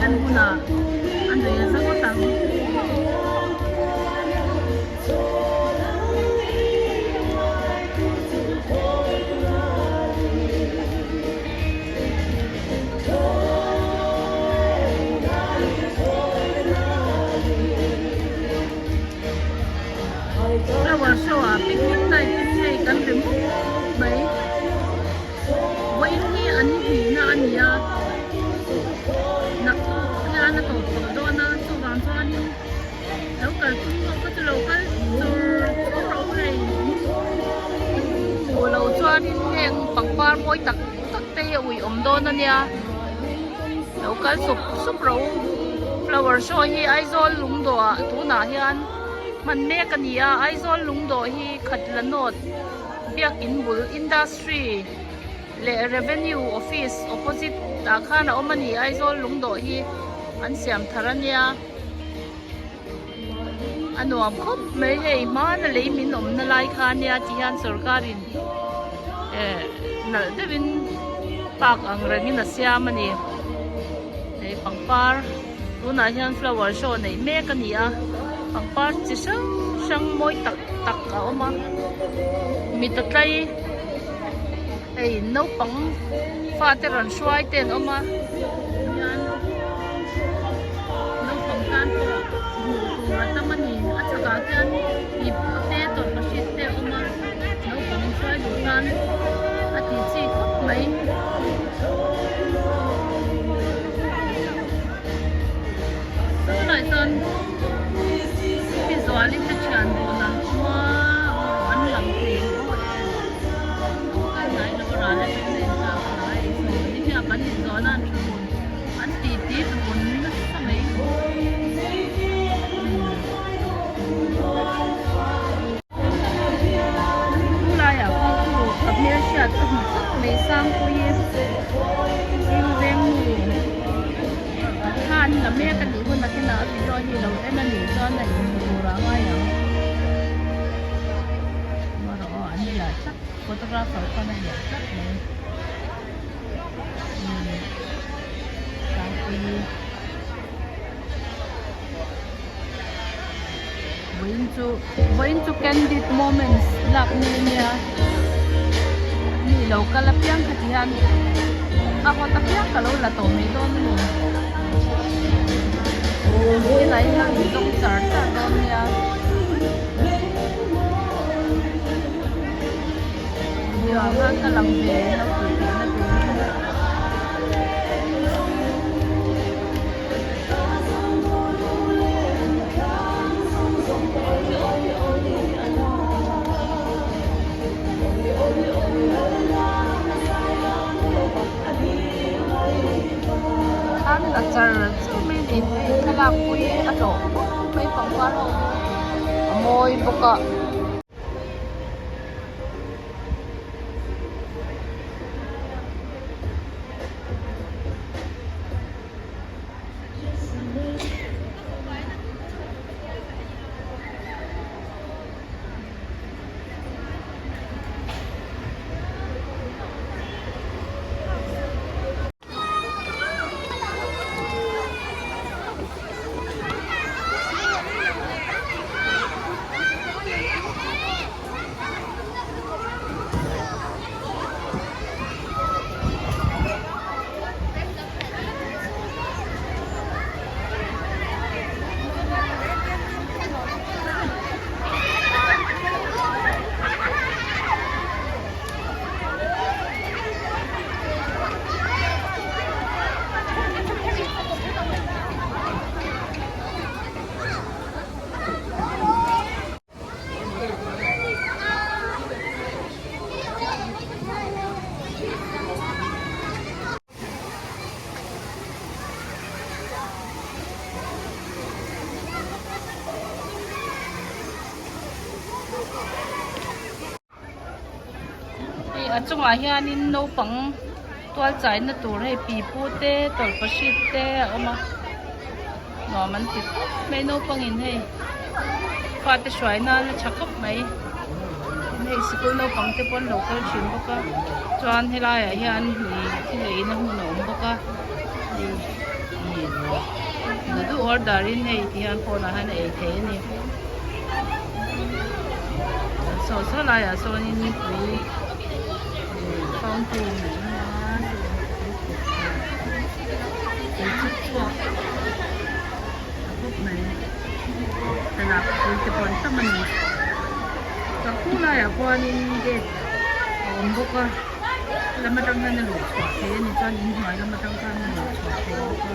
thlen hunah a nuih a za ngawt ang. Flower show ah picnic type in hei kan ri mup mai vawiin hi an hlihna a ni a naktuk hian a tawp tawh dawn a chuvang chuanin lo kal tum pawh kha chu lo kal chur chur rawh u hei hmuh loh chuanin heng pangpar mawi tak tak te hi a ui awm dawn a nia lo kal sup sup rawh u flower show hi Aizawl lungdawh ah tunah hian hman mek a ni a Aizawl lungdawh hi khatla nawt biakin bul industry leh revenue office opposite ah khan a awm a ni Aizawl lungdawh hi an siam thar a nia a nuam khawp mai hei hmana lei min awmna lai kha ania ti hian sorkar in eh nalh deuhin park ang rengin a siam a ni hei pangpar tunah hian flower show neih mek a ni a pangpar chi hrang hrang mawi tak tak a awm a mit a tlai hei naupang fate rawn hruai te an awm a hian naupang tan pawh hmuh tur a tam a ni a chhakah khian pipu te tawlhpahrit te a awm a naupang hruai duh tan a tih chi khawp mai. Tunah chuan pi Zuali te thian dun an awm a aw an lang thei maw e an kal hnai lo a ral atangin a intlak a hnai saw ni hian kan inzawhna an thu dun an ti ti dun nasa mai. Chulaiah pawh chu ka hmelhriat ka hmu tlat mai Sangpuii thil veng nu khan la mek a nih hun a kinah a video hi lo en a nih chuan a inhmu tur ah a ngai ang marawh aw an hliah tlat photographer khan a hliah tlat mai umm Sangpuii. Vawiin chu vawiin chu candid moments lak ni ania mi lo kal apiang kha ti hian a hawt apiang ka lo la tawh mai dawn a ni tunah hian in zawng char char dawn nia video ah khan ka lang ve lo tih theih na turin. An la char char mai a ni hei thlalak pui a hlawh khawp mai pangpar ho hi a mawi bawk a. Hei a chungah hianin naupang tual chaina tur hei pipu te tawlhpahrit te a awm a nuam an ti khawp mai naupangin hei fate hruai nan a tha khawp mai hei sikul naupang te pawh an lo kal thin bawk a chuan helaiah hian ih thil eina hmun a awm bawk a hei ih. duh duh order in hei ti hian pawnah hian a ei thei a ni saw saw laiah sawnin tui fountain a awm a tui chhuk chhuak a khawp mai thlalak pui te pawh an tam a ni chuan khu laiah khuanin gate a awm bawk a lam atang hian a luh chhuah theih a ni chuan inhnuai lam atang khan a luh chhuah theih bawk a.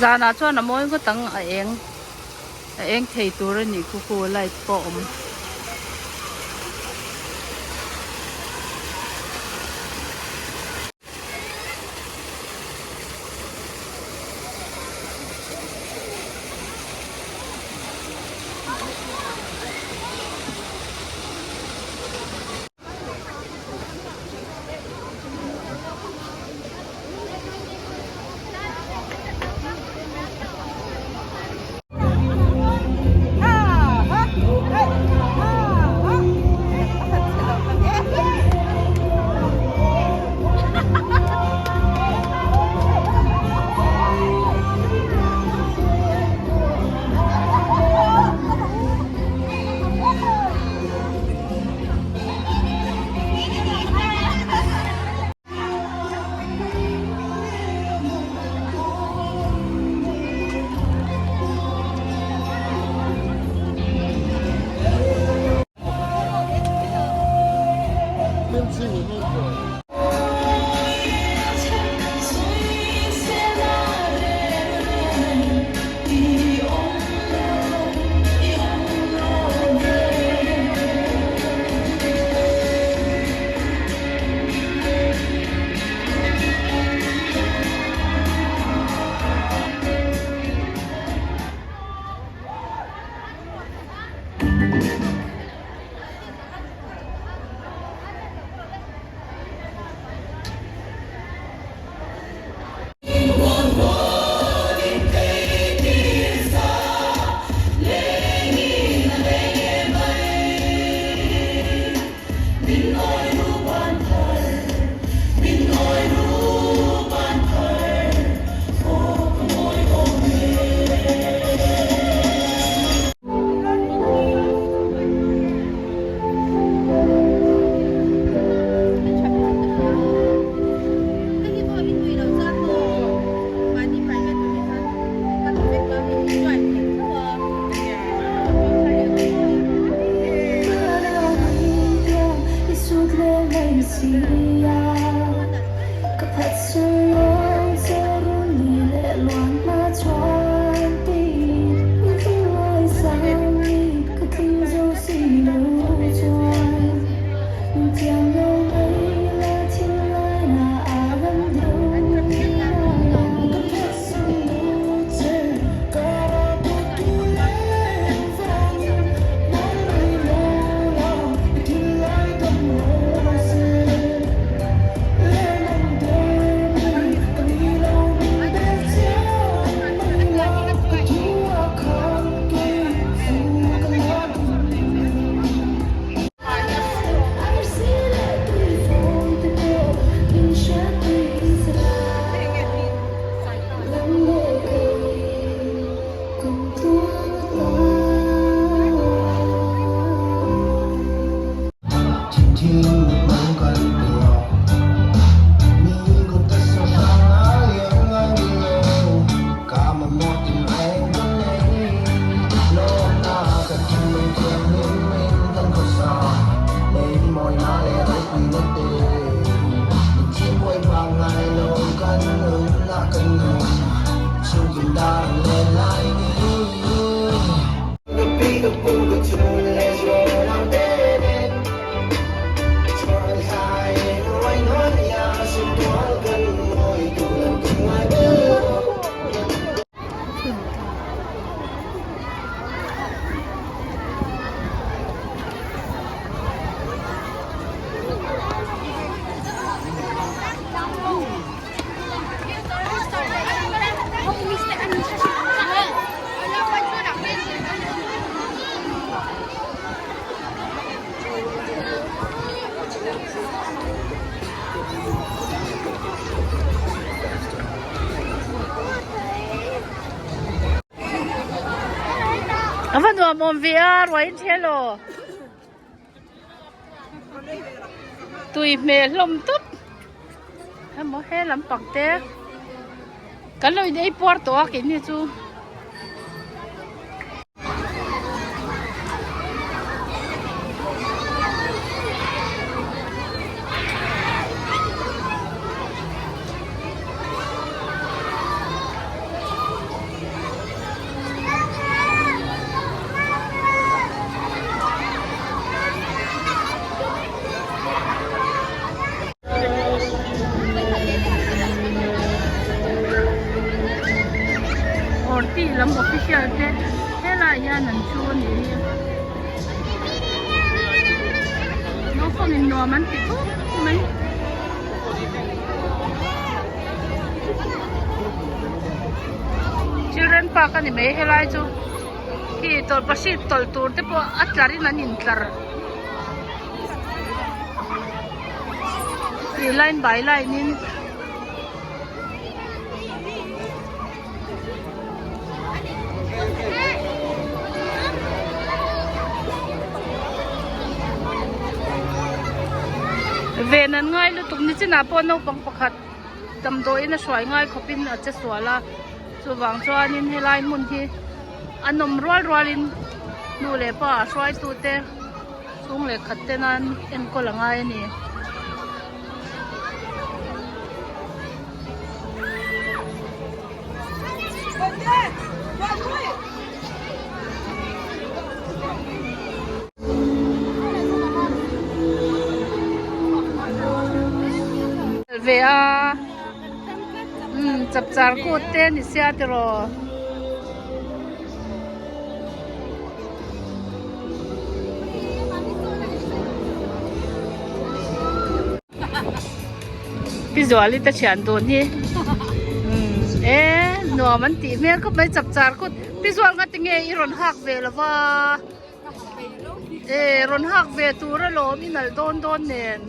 Zanah chuan a mawi ngawt ang a eng a eng thei tur a nih khu khu light pawh a awm. A va nuam awm ve a ruai in ṭhel aw. Tui hmel hlawm tawp. Hemaw he lampang te kan lo in ei puar tawh a keini chu. Horti lam official te helaiah hian an thu a nih hi naupang in nuam an ti khawp mai. Children park a ni mai helai chu khi tawlhpahrit tawlh tur te pawh a tlar in an intlar ih line by line in. Ven an ngai lutuk ni chinah pawh naupang pakhat damdawiin a hruai ngai khawpin a che sual a chuvang chuanin helai hmun hi a nawm rual rualin nu leh pa a hruaitute chhung leh khat te nan enkawl a ngai a ni. Ve a umm chapchar kut te ni sia tiraw. Pi Zuali te thian dun hi umm e nuam an tih hmel khawp mai chapchar kut Pi Zual nga tinge i rawn hak ve lova e rawn hak ve tur alawm i nalh dawn dawn nen.